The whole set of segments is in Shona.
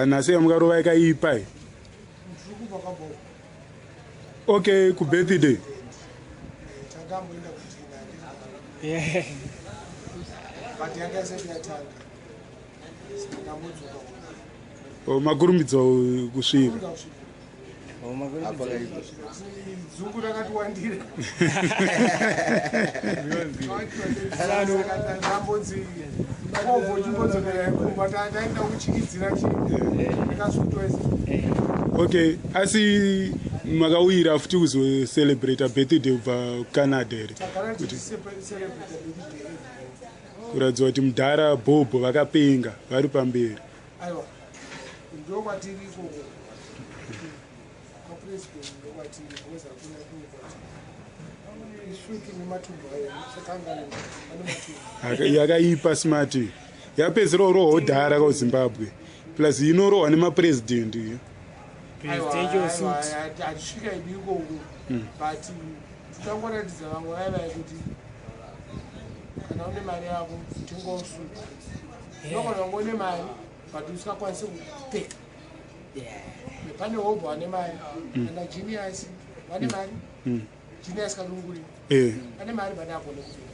Nhasi yamukarova yakaipa. Okay, kubirthday. Takamboenda kudina. But yanga isati yatanga. Takambodzoka. Oh, makurumidza kusvika. Dzungu rakatiwandira. Tambodzi kovho chimbodzokera kumba taenda kuchikidzira chikasutoesa. Okay, asi makauyira futi kuzocelebrata birthday kubva kuCanada here? Tagara tichicelebrata birthday every Kuratidza kuti mudhara Bhobho vakapenga vari pamberi. Aiwa, ndokwatiri ikoko kwapresident, ndokwatiri because hakuna kumwe kwatiri. Isutu nematumbu ayo sakangana ane matumbu. Yakaipa smart yapedzera urohwa udhara kwaZimbabwe, plus inorohwa nemapresident iyo. Presidential suit. Hatisvika idi ikoko, but titangoratidza vamwe vaivai kuti kana une mari yako, tengawo suit. Unogona kunge une mari but usingakwanisi kupfeka. Pane hobho ane mari, ana Genius vane mari, Genius Kadunguri ane mari but agone kupfeka.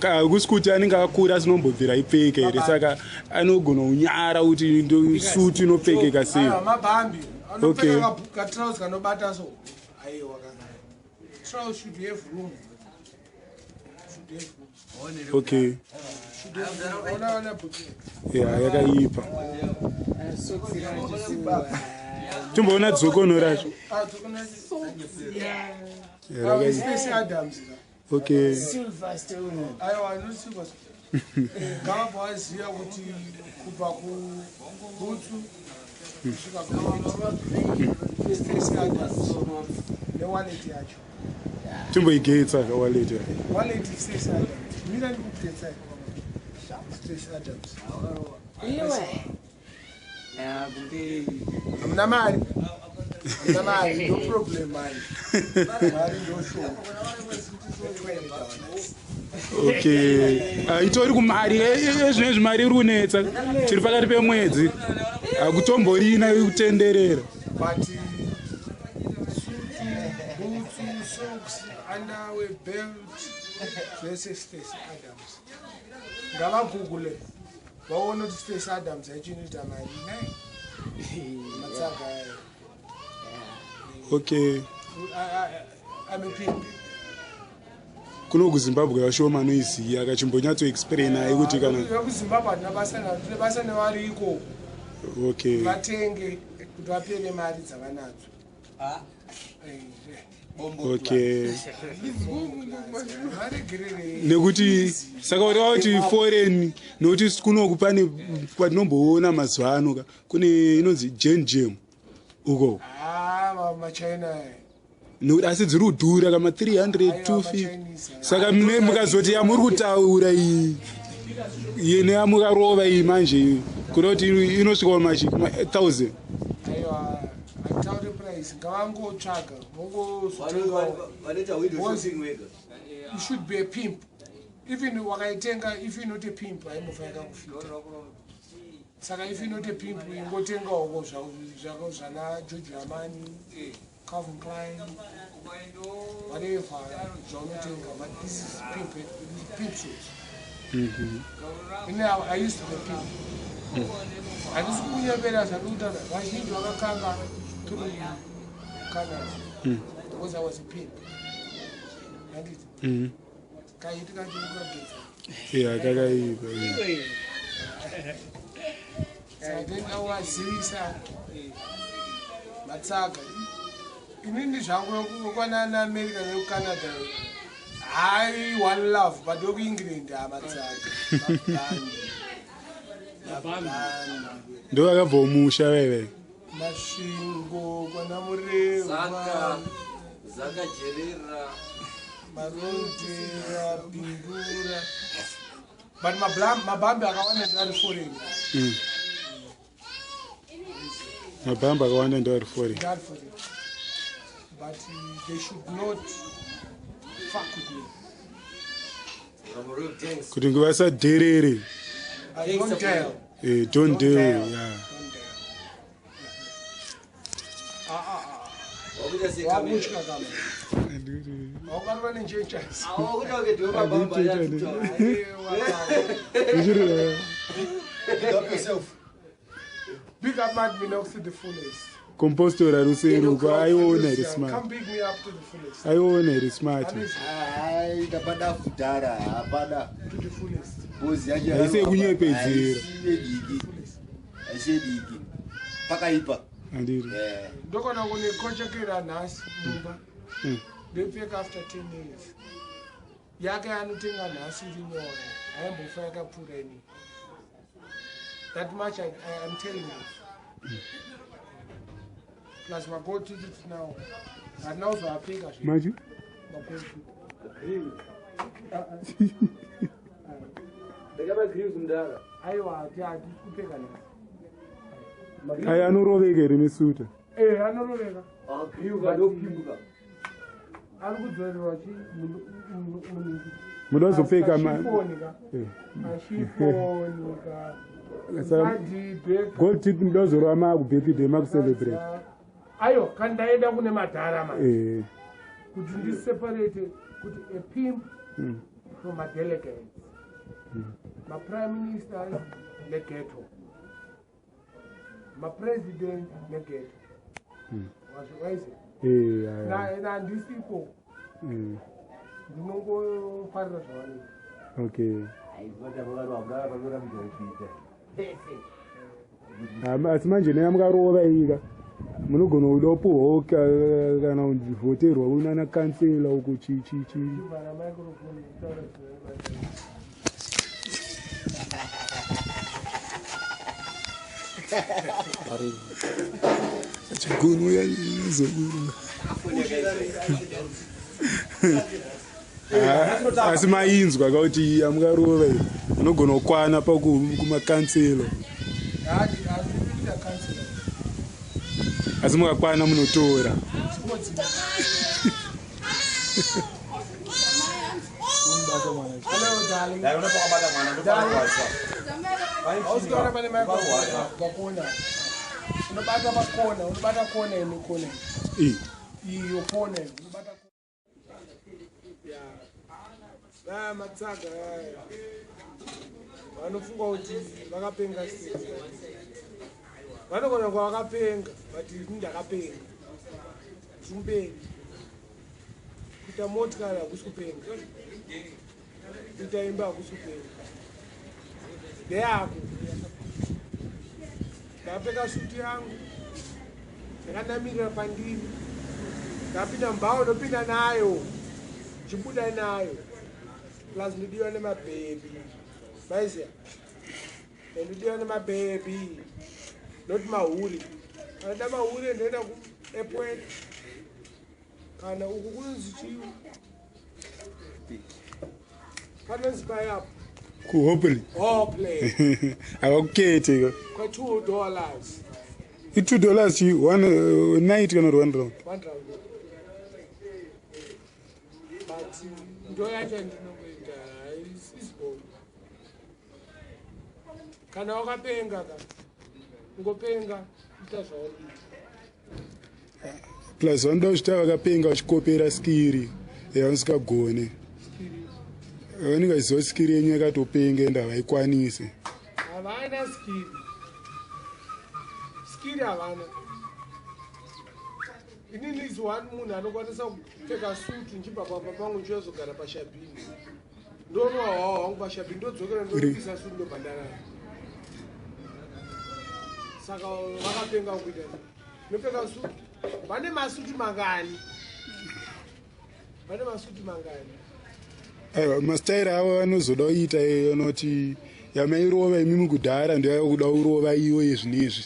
Hakusi kuti anenge akura asinombobvira ipfeke here? Saka anogona kunyara kuti suit inopfekeka sei. Aiwa, mabhambi anopfeka katrausi kanobata so. Aiwa, kana trouse should have room, should have room. Should have room. Ona, ona bhuti. Ya, yakaipa. Socks racho so. Timboona dzokono racho. Ah, tokona. Ya, Ah, yakaipa. Stacey Adams ka. Silverstone. Aiwa, no silver. Ngavabva vaziva kuti kubva kubhutsu kusvika ku Stacey Adams newallet yacho. Timboigetsa ka wallet. Wallet, Stacey Adams. Mira, ndikupetsa Stacey Adams. Iwe. Ya, kumberi. Hamuna mari, hamuna mari, no problem. Mari, mari ndo shoma. $20. Okay. Ah, itori kumari ezvinezvi, mari iri kunetsa, tiri pakati pemwedzi, hakutomborina kutenderera. But sutu, bhutsu, socks, underwear, belt, zvese Stacey Adams. Ngavagoogle vaone kuti Stacey Adams yacho inoita mari nai matsaga ayo. I'm a pimp. Kuno kuZimbabwe vashoma anoiziva, kachimbonyatsoexplaina kuti kana VekuZimbabwe hatina basa navo, tine basa nevari ikoko. Vatenge kuti vapere mari dzavanadzo. Varegererei. Nekuti saka ureva kuti foreign, nokuti kunoku pane kwatinomboona mazuva ano ka, kune inonzi Jen Jam uko. Ah, maChina aya. Nekuti asi dziri kudhura kama 300, 250. Chinese. Saka mune mukazoti yamuri kutaura iyi yene yamukarova iyi manje iyi, kuda kuti inosvika machi 1000? Aiwa, hatitauri price, ngavangotsvaga vongozotengawo. Vanoita window shopping wega. You should be a pimp. Even wakaitenga, if you're not a pimp, haimbofa yakakufita. Saka if you're not a pimp, ingotengawo zvako zvana Giorgio Armani, Calvin Klein, whatever zvaunotenga, but this is pimp, this is pimp suits. Ine I used to be a pimp. Handisi kunyepera zvandiri kutaura. Vazhinji vakakanga through Canada because I was a pimp, handiti? Kaiti kacho kukageza. Ya, kakaipa, yeah. Saka toenda kuvazivisa matsaga. Inini zvangu kwanana America nekuCanada, hai, one love, but wekuEngland, hamatsaga, mabhandi. Ndo vakabva umusha vaive. Masvingo, kwana Murehwa. Zaka, Zaka, Jerera. Marondera, Bindura, but mabhambi akawanda ndeari foreign. Mabhambi akawanda ndo ari foreign. Ndeari foreign, but they should not fuck with me. Kuti vasadherere. I don't tell. Eh, Don Dale, Dale. yeah. Don Dale. Ah, ah, ah. Wakuita sekamera. Wakutya kamera. Wakarwa nenjenjasi. Ah, wakuita kunge ndiwe mabamba Ndichiri- Pick up yourself. Big up Mad Minox to the fullest. Compostora ruseruko aiona here Come smart. big me up to the fullest. Aiona here smart. Hai, ndapada kudhara, hapana. To the fullest. Bozi yacho Haisi yekunyepedzera. Haisi yediki. Haisi yediki. Pakaipa. Andiri. Eh. Ndokona kunekochekera nhasi mumba. Ndopfeka after 10 years. Yake anotenga nhasi iri nyore. Haimbofa yakapfuura ini. That much I am telling you. Plus magold tickets now. Hatina kuzoapfeka zve. Machi? Magold Ndakaba mudhara. Aiwa, hatisi kupfeka nhasi. Ai anoroveka here nesuta? Eh, anoroveka. Ndopimbuka. Ari kudzorerwa chi munhu. Muda kuzopfeka ma Ashifonika. Eh. Ashifonika. Saka gold tip muda kuzorova makubirthday makucelebrate. Ayo, kana ndaenda kune madhara ma Eh. kuti ndiseparate kuti a pimp from madelegates, maprime ministers neghetto, mapresident neghetto, waize. Eh, aya. Nandisipo. Eh, Ndinongofarira zvavanoita. Okay. Asi manje neya mukarova ika munogona kuda kupuhwawo kana kuvhoterwa unana kansela uku chi chi chi. Chivhara microphone kutaura zvinoibata. Chigunu yazokuru. Asi mainzwa kauti amukarova iyi unogona kukwana pakumakansela. Hadi handikuita kansela. Asi mukakwana munotora. Hello darling. Unopakabata mwana ndoparwadza. Hausitaura pane microphone pakona. Unobata pakona, unobata kona ino kona. Eh, Iyo kona iyo, unobata kona. Yeah. Vaya matsaga vaya. Vanofunga kuti vakapenga sei. Vanogona kuva vakapenga, but ini ndakapenga. Ndiri Kuita motikari hakusi kupenga. Kuita imba hakusi kupenga. Ndeyako. Ndakapfeka suti yangu, ndakanamirira pandiri, ndapinda mubhawa, ndopinda nayo, ndichibuda nayo. Plus ndodiwa nemabhebhi, maiziya, ndodiwa nemabhebhi, not mahuri. Anoda mahuri ndoenda kuairport kana uku kunonzi chii, panonzi payapo. Kuhopley. Hopley. Havakukete ka. Kwa $2. I$2 chi one night kana kuti one round? One round, but ndo yacho ndinongoita isibhoni. Kana wakapenga ka, ungopenga, ita zvauri kuita. Plus vanoda kuzvita vakapenga vachikopera skiri yavasikagone. Vanenge vachiziva kuti skiri yenyu yakatopenga ende havaikwanisi. Havana skiri, skiri havana. Inini is one munhu anokwanisa kupfeka sutu, nchibva pamba pangu nchichazogara pashabhini, ndonwa hwawa hwangu pashabhini, ndodzokera, ndobvisa sutu, ndobhandarara. Saka vakapenga kuita nopfeka sutu. Vane masutu mangani? Vane masutu mangani? Aiwa, masitaira avo vanozoda kuita anoti yamairova imimi kudhara ndoyava kuda kurova iwo yezvinezvi,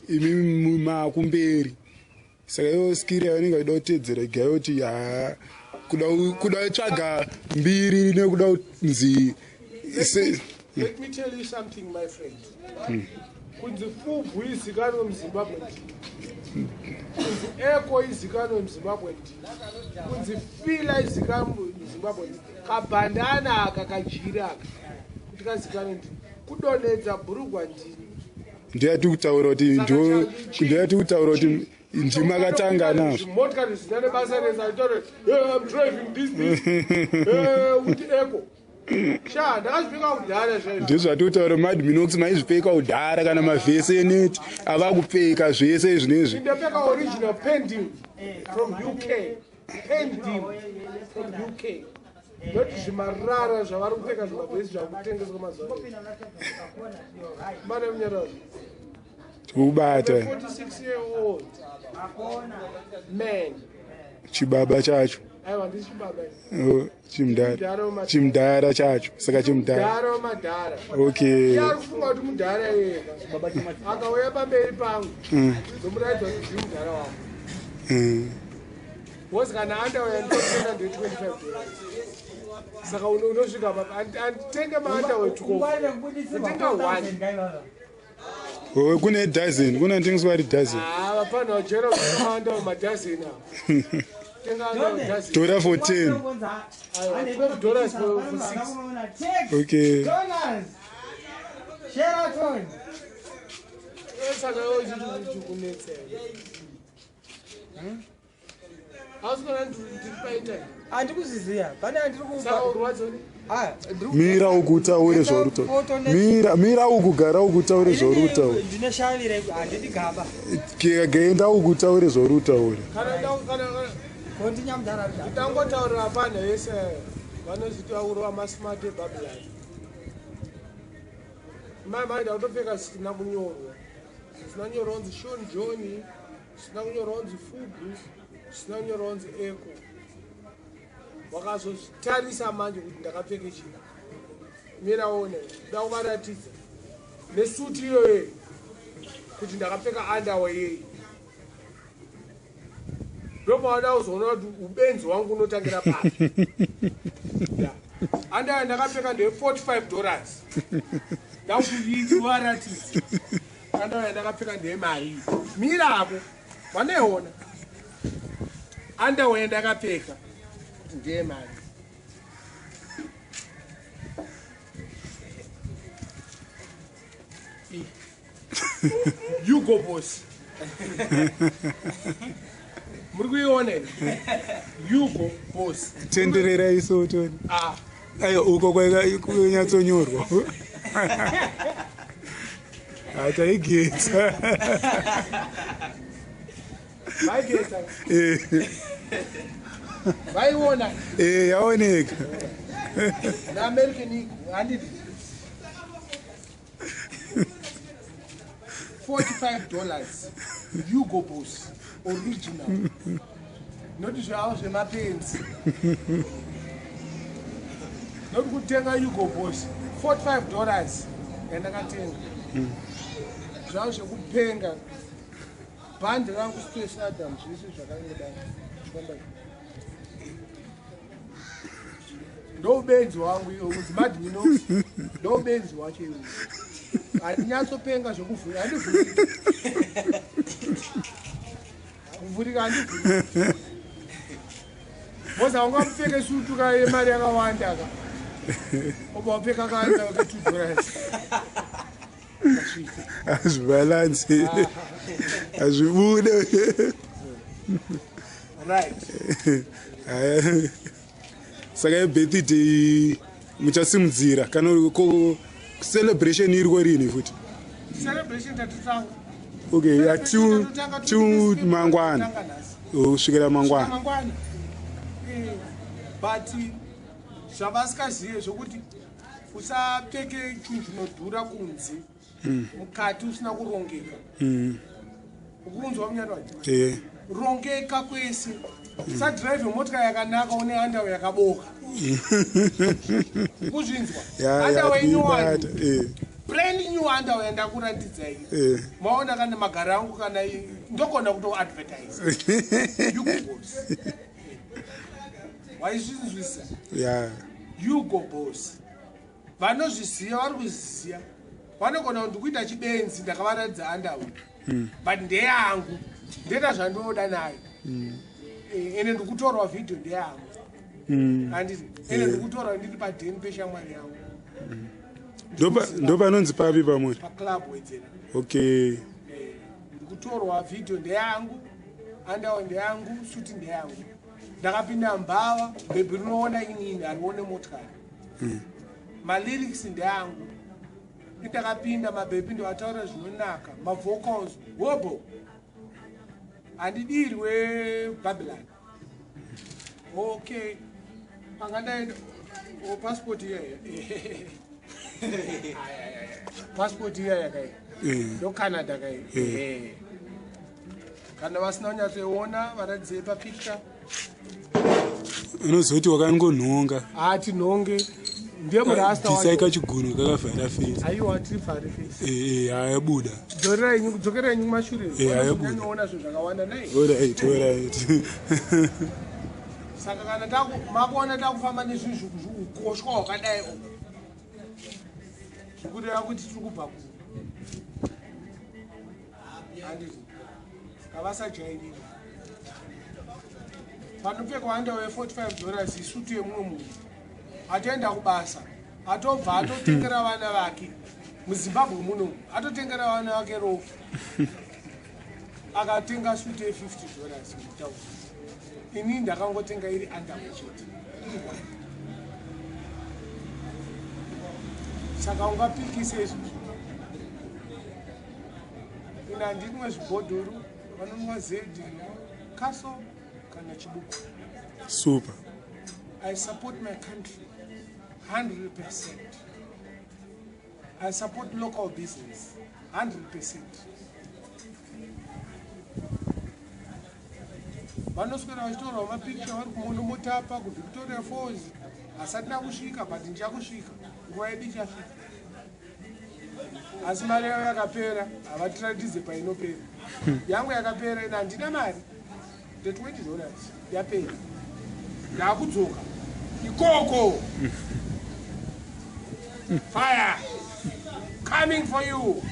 imimi makumberi. Saka ivo skiri yavanenge vachida kutedzera igayo kuti ha kuda kutsvaga mbiri nekuda kunzi Let me tell you something, my friend. Kunzi Fubu izikanwe muZimbabwe ndini, kunzi Eko izikanwe muZimbabwe ndini, kunzi Fila izikanwe muZimbabwe ndini, kabhandana aka kajiri aka kuti kazikanwe ndini. Kudonhedza bhurugwa ndini. Ndiyati kutaura kuti ndiyati kutaura kuti ndimakatanga nazvo. Zvimotikari zvisina nebasa rese aitore, "I'm driving this this kuti Echo." Sha, ndakazvipfeka kudhara zvaizvo. Ndizvati kutaura Mad Minox maizvipfeka kudhara, kana mavhesi eneti ava kupfeka zvese izvinezvi. Ndapfeka original pending from UK, pending from UK, not zvimarara zvavari kupfeka, zvimavhesi zvakutengeswa mazuva mana munyarazo. Tikubata. 46 year old man. Chibaba chacho. Aiwa, ndisi chibaba. Oh, chimudhara, chimudhara chacho, saka chimudhara. Mudhara wemadhara. Okay. Iye ari kufunga kuti mudhara yega. Akauya pamberi pangu, ndomuratidza kuti ndiri mudhara wangu. Because kana underwear ndinotenga nde $25, saka unosvika anditenge maunderwear 12, ndotenga one. Oh, kune dozen, kune anotengeswa ari dozen. Ah, vapana vajera maunderwear madhazeni ava, tenga underwear dozen. Tora for 10. Aiwa, $12 for six. Okay. Sheraton. Saka chikunetsera hausikona ndiri painternet. Handikuziziya pane andiri. Saka urwadzo ne Mira uku utaure zvauri kutaura. Mira, mira uku, gara uku utaure zvauri kutaura. Ndine shavi reku, handidi gaba. Genda uku utaure zvauri kutaura. Kana kana kana Kondinyamudhara. Nditangotaurira vanhu vese vanoziti vakurova masmart eBabylon. Mai maida kutopfeka zvisina kunyorwa, zvisina kunyorwa kunzi Sean John, zvisina kunyorwa kunzi Fugu, zvisina kunyorwa kunzi Echo. Wakazozvitarisa manje kuti ndakapfeke chii. Mira one, da kuvaratidza nesuti iyoyo kuti ndakapfeka underwear yei. Ndopawada kuzoona kuti ubenzi wangu unotangira papi. Yeah. Underwear ndakapfeka ndeye $45. Ndakuvaratidza underwear ndakapfeka ndeye mari. Mirako vaneiona underwear ndakapfeka kuti ndeye mari. Hugo Boss, muri kuiona here? Hugo Boss. Tenderera iso toni. Ah. Aiwa, uko kwainyatsonyorwa hataigetsa. Vaigeta, vaiona. Yaoneka. NaAmerican Eagle, handiti? $45, Hugo Boss original, not zvavo zvemapenzi, not kutenga Hugo Boss $45 yandakatenga, zvavo zvekupenga. Bhandi rangu Space Adam, zvese zvakangodai zvifamba. Ndoubenzi wangu iwo kunzi Mad Minox, ndoubenzi wacho iwo. Handinyatsopenga zvekuvhurika, handivhuriki kuvhurika, handivhuriki boza. Ungapfeke sutu ka yemari yakawanda ka, obva wapfeka kaanda ke $2. Hazvibhalansi, hazvibude. Right. Aya. Saka yebirthday muchasimudzira kana celebration iriko rini futi? Celebration tatotanga. Okay, ya till mangwana. Tatotanga nhasi. Kusvikira mangwana. Mangwana. But zvavasingazive zvokuti usapfeke chinhu chinodhura kunze, mukati usina kurongeka. Ukunzwa munyarwadzo? Eh. Rongeka kwese. Usadhiraivhe motika yakanaka une underwear yakaboka. Kuzvinzwa? Ya. Underwear inyowani. Tikuibata, eh. Brand new underwear ndakuratidza iyi. Maona kana magaro angu kana ndogona kutoadvertise Hugo Boss. Waizvinzwisa? Ya. Hugo Boss, vanozviziva vari kuzviziva. Vanogona kuti ndikuita chibenzi, ndakavaratidza underwear, but ndeyangu, ndoita zvandinoda nayo. Ende ndikutorwa vhidhio, ndeyangu, handiti? Ende ndikutorwa ndiri padheni peshamwari yangu. Ndopanonzi papi pamwe? Paclub Wedzera. Okay. Ndikutorwa vhidhiyo ndeyangu, andawo ndeyangu, suti ndeyangu. Ndakapinda mbava, bhebhi rinoona inini, harione motikari. Malyrics ndeangu. Indakapinda mabhebhi ndoataura zvinonaka, mavocals hobo. Handidirwe Babylon. Okay, panga ndaenda, oh, passport iyaya, passport iyaya kai ndoCanada kai. Kana vasina kunyatsoiona, varatidzei papicture. Unozoti wakangonhonga. Hatinhonge, ndiye murasta. Bvisai kachiguno kakavhara face. Aiwa, tirivhare face. Hayabuda. Dzokerai nyu kumashure. Hayabuda. Nyanyoona zvinhu zvakawanda nai. Alright. Saka kana makuona takufamba nezvinhu ukoshwa hwakadai uku, zvikureva kuti tiri kubva ku handiti ngavasajairira. Panopfekwa underwear $45, isutu yemumwe munhu atoenda kubasa, atobva atotengera vana vake muZimbabwe muno, atotengera vana vake rofu, akatenga sutu ye$50 mutauni. Inini ndakangotenga iri underwear chete, iri one. Saka ungapikise izvozvo? Ina handinwe zvibhodhoro, vanonwa Zedi, Castle kana Chibuku. Super. I support my country 100%. I support local business 100%. Vanoswera vachitorwa mapicture vari kuMonomotapa, kuVictoria Falls. Hasatina kusvika, but ndichakusvika, nguva yedu ichasvika. Asi mari yavo yakapera, havatiratidze painopera. Yangu yakapera, ina handina mari, the $20 yapera, ndakudzoka ikoko. Fire coming for you.